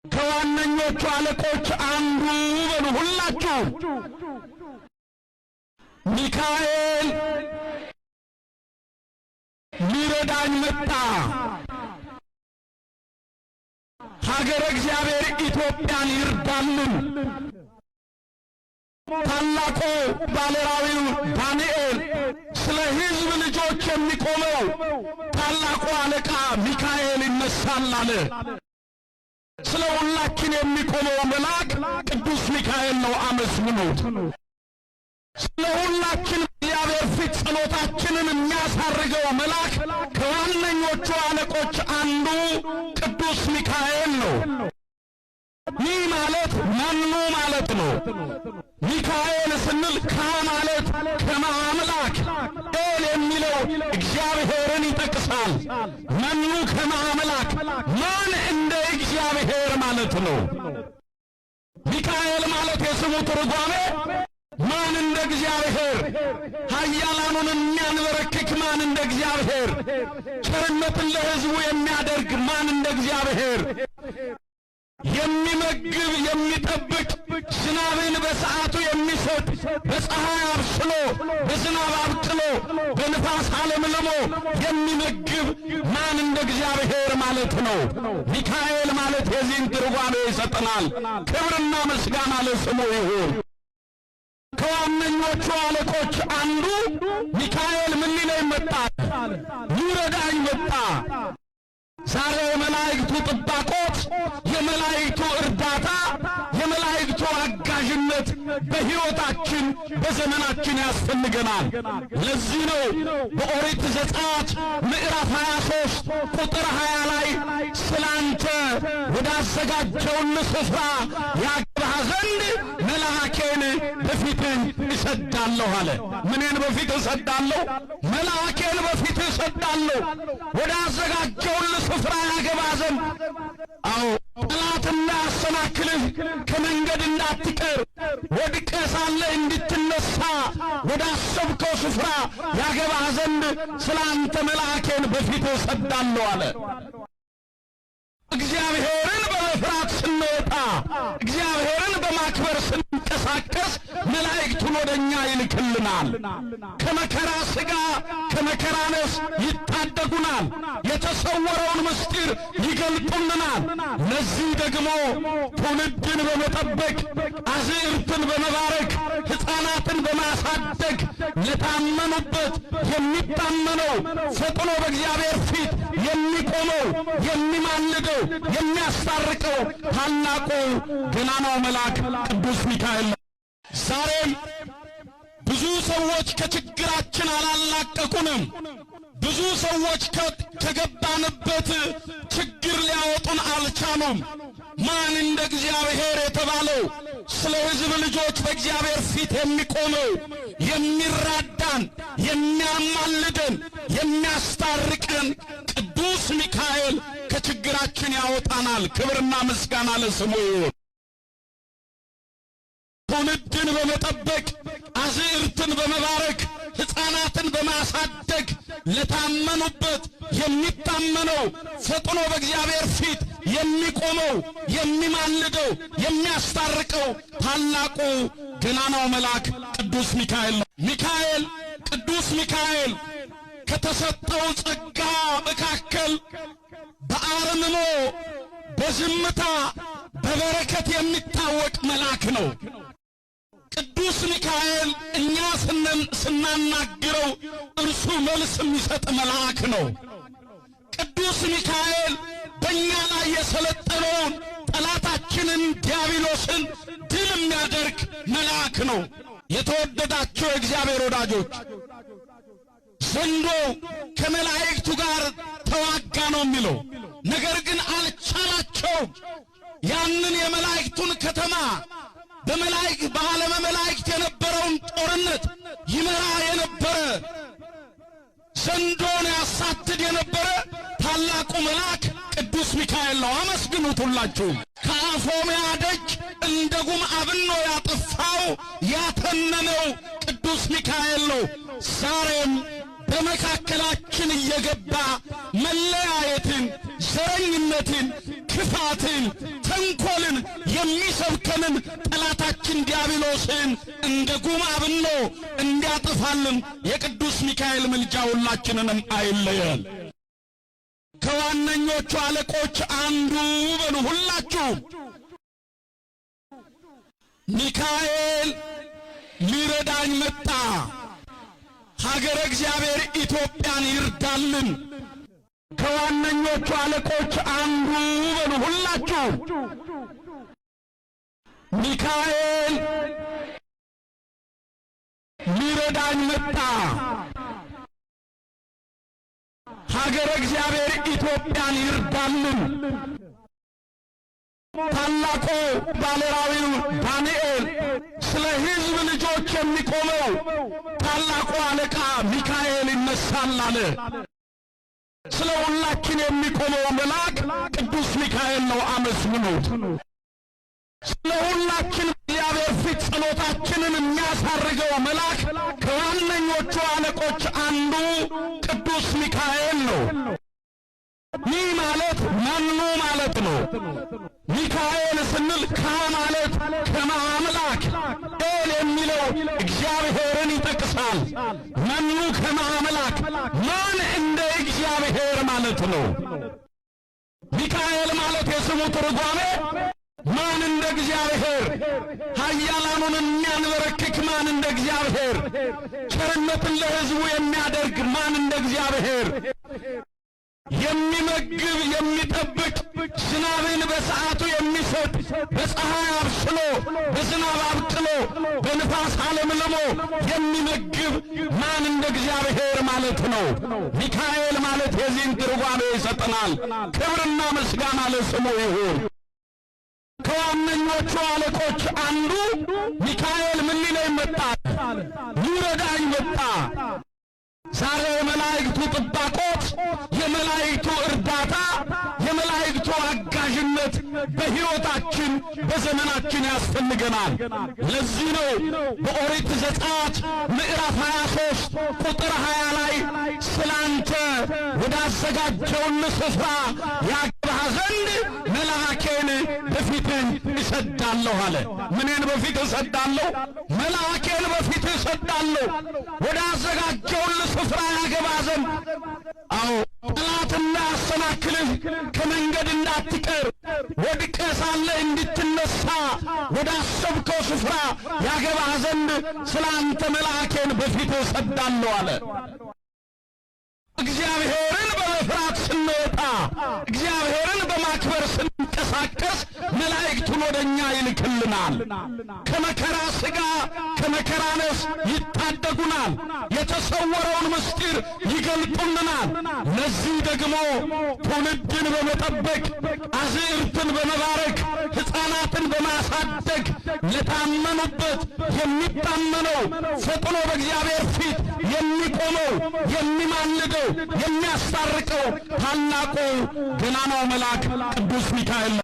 ከዋነኞቹ አለቆች አንዱ በሉ ሁላችሁ ሚካኤል ሊረዳኝ መጣ። ሀገረ እግዚአብሔር ኢትዮጵያን ይርዳልን። ታላቁ ባለራዕዩ ዳንኤል ስለ ሕዝብ ልጆች የሚቆመው ታላቁ አለቃ ሚካኤል ይነሳል አለ። ስለ ሁላችን የሚቆመው መልአክ ቅዱስ ሚካኤል ነው። አመስግኑት። ስለ ሁላችን እግዚአብሔር ፊት ጸሎታችንን የሚያሳርገው መልአክ ከዋነኞቹ አለቆች አንዱ ቅዱስ ሚካኤል ነው። ይህ ማለት መኑ ማለት ነው። ሚካኤል ስንል ካ ማለት ከመ አምላክ፣ ኤል የሚለው እግዚአብሔርን ይጠቅሳል። መኑ ከመ አምላክ፣ ማን እንደ እግዚአብሔር ማለት ነው። ሚካኤል ማለት የስሙ ትርጓሜ ማን እንደ እግዚአብሔር፣ ኃያላኑን የሚያንበረክክ ማን እንደ እግዚአብሔር፣ ቸርነትን ለሕዝቡ የሚያደርግ ማን እንደ እግዚአብሔር፣ የሚመግብ የሚጠብቅ፣ ዝናብን በሰዓቱ የሚሰጥ፣ በፀሐይ አብስሎ በዝናብ አብቅሎ በንፋስ አለምልሞ የሚመግብ ማን እንደ እግዚአብሔር ማለት ነው። ሚካኤል ማለት የዚህን ትርጓሜ ይሰጠናል። ክብርና ምስጋና ለስሙ ይሁን። ከዋነኞቹ አለቆች አንዱ ሚካኤል ምን ሊለኝ መጣ? ሊረዳኝ መጣ። ዛሬ የመላእክቱ ጥባቆት፣ የመላእክቱ እርዳታ፣ የመላእክቱ አጋዥነት በሕይወታችን በዘመናችን ያስፈልገናል። ለዚህ ነው በኦሪት ዘጸአት ምዕራፍ 23 ቁጥር 20 ላይ ስላንተ ወዳዘጋጀውልህ ስፍራ ያገባህ ዘንድ መልአኬን በፊትህ እሰዳለሁ አለ። ምንን በፊት እሰዳለሁ? መልአኬን በፊትህ እሰዳለሁ ወዳዘጋጀውልህ ስፍራ ያገባህ ዘንድ። አዎ፣ ጠላት እንዳያሰናክልህ፣ ከመንገድ እንዳትቀር፣ ወድቀህ ሳለ እንድትነሳ ወዳሰብከው ስፍራ ያገባህ ዘንድ ስለ አንተ መልአኬን በፊትህ እሰዳለሁ አለ። እግዚአብሔርን በመፍራት ስንወጣ፣ እግዚአብሔርን በማክበር ስንንቀሳቀስ መላእክቱን ወደ እኛ ይልክልናል። ከመከራ ሥጋ ከመከራ ነፍስ ይታደጉናል። የተሰወረውን ምስጢር ይገልጡልናል። ለዚህ ደግሞ ትውልድን በመጠበቅ፣ አዝዕርትን በመባረክ፣ ሕፃናትን በማሳደግ ለታመኑበት የሚታመነው፣ ፈጥኖ በእግዚአብሔር ፊት የሚቆመው፣ የሚማልደው፣ የሚያስታርቀው ታላቁ ገናናው መልአክ ቅዱስ ሚካኤል ነው። ዛሬም ብዙ ሰዎች ከችግራችን አላላቀቁንም። ብዙ ሰዎች ከገባንበት ችግር ሊያወጡን አልቻሉም። ማን እንደ እግዚአብሔር የተባለው፣ ስለ ሕዝብ ልጆች በእግዚአብሔር ፊት የሚቆመው፣ የሚራዳን፣ የሚያማልደን፣ የሚያስታርቀን ቅዱስ ሚካኤል ከችግራችን ያወጣናል። ክብርና ምስጋና ለስሙ ይሁን። ትውልድን በመጠበቅ፣ አዝዕርትን በመባረክ፣ ሕፃናትን በማሳደግ ለታመኑበት የሚታመነው፣ ፈጥኖ በእግዚአብሔር ፊት የሚቆመው፣ የሚማልደው፣ የሚያስታርቀው ታላቁ ገናናው መልአክ ቅዱስ ሚካኤል ነው። ሚካኤል፣ ቅዱስ ሚካኤል ከተሰጠው ጸጋ መካከል በአርምሞ፣ በዝምታ፣ በበረከት የሚታወቅ መልአክ ነው። ቅዱስ ሚካኤል እኛ ስናናግረው እርሱ መልስ የሚሰጥ መልአክ ነው። ቅዱስ ሚካኤል በእኛ ላይ የሰለጠነውን ጠላታችንን ዲያብሎስን ድል የሚያደርግ መልአክ ነው። የተወደዳቸው የእግዚአብሔር ወዳጆች፣ ዘንዶ ከመላእክቱ ጋር ተዋጋ ነው የሚለው። ነገር ግን አልቻላቸውም። ያንን የመላእክቱን ከተማ፣ በመላእክት በዓለመ መላእክት የነበረውን ጦርነት ይመራ የነበረ፣ ዘንዶን ያሳድድ የነበረ ታላቁ መልአክ ቅዱስ ሚካኤል ነው። አመስግኑት ሁላችሁም። ከአፎምያ ደጅ እንደ ጉም አብኖ ያጠፋው፣ ያተነነው ቅዱስ ሚካኤል ነው። ዛሬም በመካከላችን እየገባ መለያየትን፣ ዘረኝነትን፣ ክፋትን፣ ተንኮልን የሚሰብከንን ጠላታችን ዲያብሎስን እንደ ጉም አብኖ እንዲያጠፋልን የቅዱስ ሚካኤል ምልጃ ሁላችንንም አይለየን። ከዋነኞቹ አለቆች አንዱ በሉ ሁላችሁም፣ ሚካኤል ሊረዳኝ መጣ። ሀገረ እግዚአብሔር ኢትዮጵያን ይርዳልን። ከዋነኞቹ አለቆች አንዱ በሉ ሁላችሁም፣ ሚካኤል ሊረዳኝ መጣ። ሀገረ እግዚአብሔር ኢትዮጵያን ይርዳልን። ታላቁ ባለራዕዩ ዳንኤል ስለ ሕዝብ ልጆች የሚቆመው ታላቁ አለቃ ሚካኤል ይነሳል አለ። ስለ ሁላችን የሚቆመው መልአክ ቅዱስ ሚካኤል ነው። አመስግኑት። ስለ ሁላችን እግዚአብሔር ፊት ጸሎታችንን የሚያሳርገው መልአክ ከዋነኞቹ አለቆች አንዱ ቅዱስ ሚካኤል ነው። ሚ ማለት መኑ ማለት ነው። ሚካኤል ስንል ካ ማለት ከመ አምላክ፣ ኤል የሚለው እግዚአብሔርን ይጠቅሳል። መኑ ከመ አምላክ፣ ማን እንደ እግዚአብሔር ማለት ነው። ሚካኤል ማለት የስሙ ትርጓሜ ማን እንደ እግዚአብሔር፣ ኃያላኑን የሚያንበረክክ ማን እንደ እግዚአብሔር፣ ቸርነትን ለሕዝቡ የሚያደርግ ማን እንደ እግዚአብሔር፣ የሚመግብ የሚጠብቅ፣ ዝናብን በሰዓቱ የሚሰጥ፣ በፀሐይ አብስሎ በዝናብ አብቅሎ በንፋስ አለምልሞ የሚመግብ ማን እንደ እግዚአብሔር ማለት ነው። ሚካኤል ማለት የዚህን ትርጓሜ ይሰጠናል። ክብርና ምስጋና ለስሙ ይሁን። ከዋነኞቹ አለቆች አንዱ ሚካኤል ምን ሊለኝ መጣ? ሊረዳኝ መጣ። ዛሬ የመላእክቱ ጥባቆት፣ የመላእክቱ እርዳታ፣ የመላእክቱ አጋዥነት በሕይወታችን በዘመናችን ያስፈልገናል። ለዚህ ነው በኦሪት ዘጸአት ምዕራፍ 23 ቁጥር 20 ላይ ስላንተ ወዳዘጋጀውን ስፍራ ያገባህ ዘንድ መልአኬን በፊትህ እሰዳለሁ አለ። ምንን በፊትህ እሰዳለሁ? መልአኬን በፊትህ እሰዳለሁ ወዳዘጋጀውን ስፍራ ያገባህ ዘንድ። አዎ፣ ጠላት እንዳያሰናክልህ፣ ከመንገድ እንዳትቀር፣ ወድቀህ ሳለ እንድትነሳ ወዳሰብከው ስፍራ ያገባህ ዘንድ ስለ አንተ መልአኬን በፊትህ እሰዳለሁ አለ። እግዚአብሔርን በመፍራት ስንወጣ፣ እግዚአብሔርን በማክበር ስንንቀሳቀስ መላእክቱን ወደኛ ይልክልናል። ከመከራ ሥጋ ከመከራ ነፍስ ይታደጉናል። የተሰወረውን ምስጢር ይገልጡልናል። ለዚህ ደግሞ ትውልድን በመጠበቅ፣ አዝዕርትን በመባረክ፣ ሕፃናትን በማሳደግ ለታመኑበት የሚታመነው፣ ፈጥኖ በእግዚአብሔር ፊት የሚቆመው፣ የሚማልደው፣ የሚያስታርቀው ታላቁ ገናናው መልአክ ቅዱስ ሚካኤል ነው።